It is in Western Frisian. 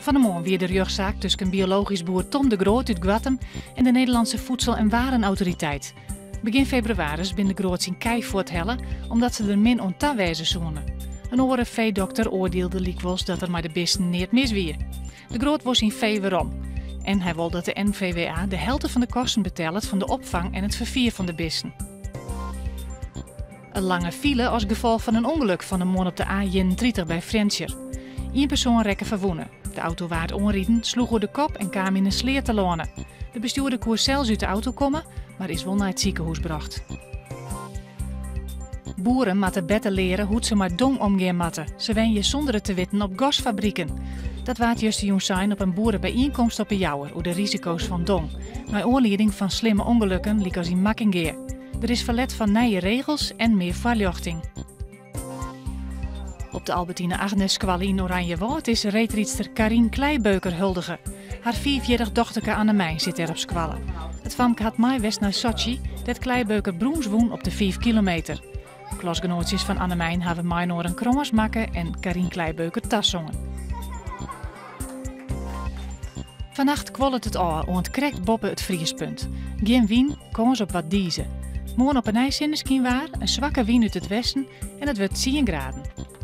Fan 'e moarn wie de rjochtsaak tusken biologysk boer Thom de Groot út Goattum en de Nederlandse Voedsel en Warenautoriteit. Begjin febrewaris binne De Groot syn kij fuorthelle omdat se der min oan ta wêze soene. In oare feedokter oardielde lykwols dat der mei de bisten neat mis wie. De Groot wol syn fee werom. En hy wol dat de NVWA de helte fan de kosten betellet fan de opfang en it ferfier fan de bisten. In lange file as gefolch fan in ûngelok fan 'e moarn op de A31 by Frjentsjer. Ien persoan rekke ferwûne. De auto waard oanriden, sloech oer de kop en kaam yn in sleat telâne. De bestjoerder koe sels út de auto komme, mar is wol nei it sikehûs brocht. Boeren moatte better leare hoe't se mei dong omgean moatte. Se wenje sûnder it te witten op gasfabriken. Dat waard justerjûn sein op in boerebyienkomst op 'e Jouwer oer de risiko's fan dong, nei oanlieding fan slimme ûngelukken lykas yn Makkingea. Der is ferlet fan nije regels en mear foarljochting. Op de Albertine Agnes Skoalle yn Oranjewâld is reedrydster Carien Kleibeuker huldige. Har fiifjierrich dochterke Annemijn sit dêr op skoalle. It famke hat mei west nei Sotsji, dêr't Kleibeuker brûns wûn op de fiif kilometer. Klasgenoatsjes fan Annemijn hawwe mei-inoar in krâns makke en Carien Kleibeuker tasongen. Fannacht kuollet it ôf oant krekt boppe it friespunt. Gjin wyn, kâns op wat dize. Moarn op 'e nij sinneskynwaar, in swakke wyn út it westen en it wurdt tsien graden.